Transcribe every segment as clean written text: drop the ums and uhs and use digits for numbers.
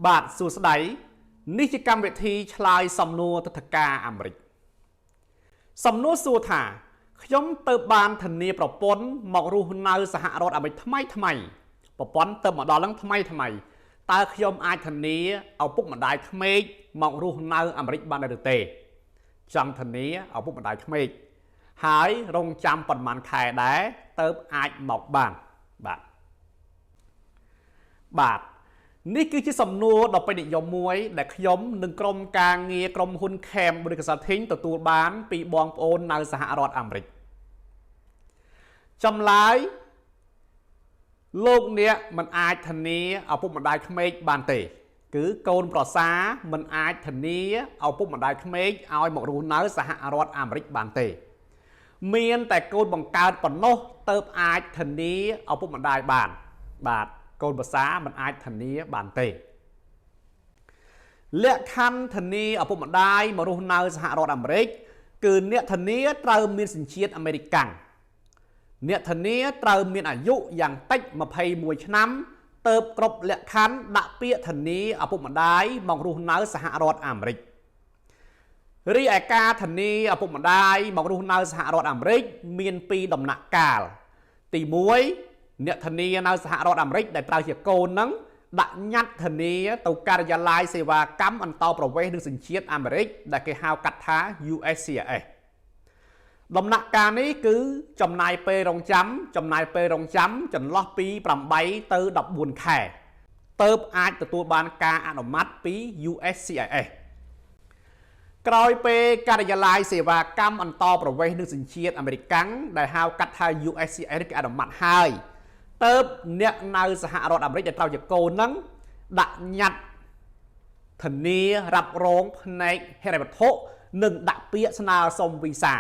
បាទសួស្តីនេះជាកម្មវិធីឆ្លើយសំណួរទិដ្ឋាការអាមេរិកសំណួរសួរថាខ្ញុំទៅបានធានាប្រពន្ធមករស់នៅសហរដ្ឋអាមេរិកថ្មីថ្មីប្រពន្ធទៅមកដល់ហ្នឹងថ្មីថ្មីតើខ្ញុំអាចធានាឪពុកម្ដាយក្មេកមករស់នៅអាមេរិកបានដែរឬទេចង់ធានាឪពុកម្ដាយក្មេកហើយរងចាំប៉ុន្មានខែដែរទៅអាចមកបានបាទបាទនេះគឺជាសំណួរដ៏ពេញនិយមមួយដែលខ្ញុំនិងក្រុមការងារក្រុមហ៊ុន Cambridge Consulting ទទួលបានពីបងប្អូននៅសហរដ្ឋអាមេរិកចម្លើយលោកអ្នកមិនអាចធានាឪពុកម្ដាយក្មេកបានទេគឺកូនប្រសាមិនអាចធានាឪពុកម្ដាយក្មេកឲ្យមករស់នៅសហរដ្ឋអាមេរិកបានទេមានតែកូនបង្កើតប៉ុណ្ណោះទៅអាចធានាឪពុកម្ដាយបានបាទកូនប្រសាមិនអាចធានាបានទេលក្ខខណ្ឌធានាឪពុកម្ដាយមករស់នៅសហរដ្ឋអាមេរិកគឺអ្នកធានាត្រូវមានសញ្ជាតិអាមេរិកាំងអ្នកធានាត្រូវមានអាយុយ៉ាងតិច21ឆ្នាំទៅគ្រប់លក្ខខណ្ឌដាក់ពាក្យធានាឪពុកម្ដាយមករស់នៅសហរដ្ឋអាមេរិករីឯការធានាឪពុកម្ដាយមករស់នៅសហរដ្ឋអាមេរិកមានពីរដំណាក់កាលទី1អ្នកធានានៅសហរដ្ឋអាមេរិកដែលត្រូវជាកូនហ្នឹងដាក់ញត្តិធានាទៅការិយាល័យសេវាកម្មអន្តោប្រវេសន៍និងសញ្ជាតិអាមេរិកដែលគេហៅកាត់ថា USCIS ដំណាក់កាលនេះគឺចំណាយពេលរងចាំចំណាយពេលរងចាំចន្លោះពី8ទៅ14ខែទៅអាចទទួលបានការអនុម័តពី USCIS ក្រោយពេលការិយាល័យសេវាកម្មអន្តោប្រវេសន៍និងសញ្ជាតិអាមេរិកាំងដែលហៅកាត់ថា USCIS គេអនុម័តហើយទៅអ្នកនៅសហរដ្ឋអាមេរិកដែលត្រូវជាកូនហ្នឹងដាក់ញត្តិធានារ៉ាប់រងផ្នែកហិរញ្ញវត្ថុនិងដាក់ពាក្យស្នើសុំវីសា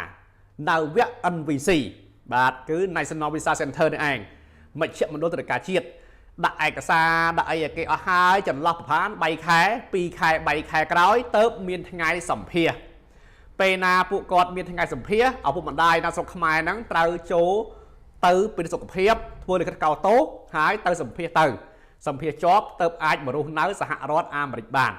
នៅវគ្គ NVC បាទគឺ National Visa Center នេះឯងមជ្ឈមណ្ឌលទិដ្ឋាការជាតិដាក់ឯកសារដាក់អីឲ្យគេអស់ហើយចន្លោះប្រហែល3ខែ2ខែ3ខែក្រោយទៅមានថ្ងៃសម្ភាសពេលណាពួកគាត់មានថ្ងៃសម្ភាសឪពុកម្ដាយនៅស្រុកខ្មែរហ្នឹងត្រូវចូលទៅពិនិត្យសុខភាពធ្វើលិខិតកោតទោសហើយទៅសម្ភាសទៅសម្ភាសជាប់ទៅអាចមករស់នៅសហរដ្ឋអាមេរិកបាន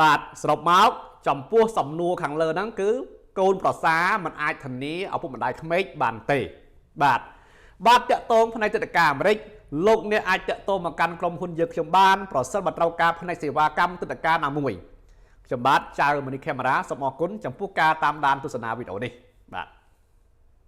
បាទសរុបមកចំពោះសំណួរខាងលើហ្នឹងគឺកូនប្រសាមិនអាចធានាឪពុកម្ដាយក្មេកបានទេបាទបាទតាក់ទងផ្នែកទិដ្ឋាការអាមេរិកលោកអ្នកអាចតាក់ទងមកកាន់ក្រុមហ៊ុនយើងខ្ញុំបានប្រសិនបើត្រូវការផ្នែកសេវាកម្មទិដ្ឋាការណាមួយខ្ញុំបាទចៅមនីកាមេរ៉ាសូមអរគុណចំពោះការតាមដានទស្សនាវីដេអូនេះបាទ។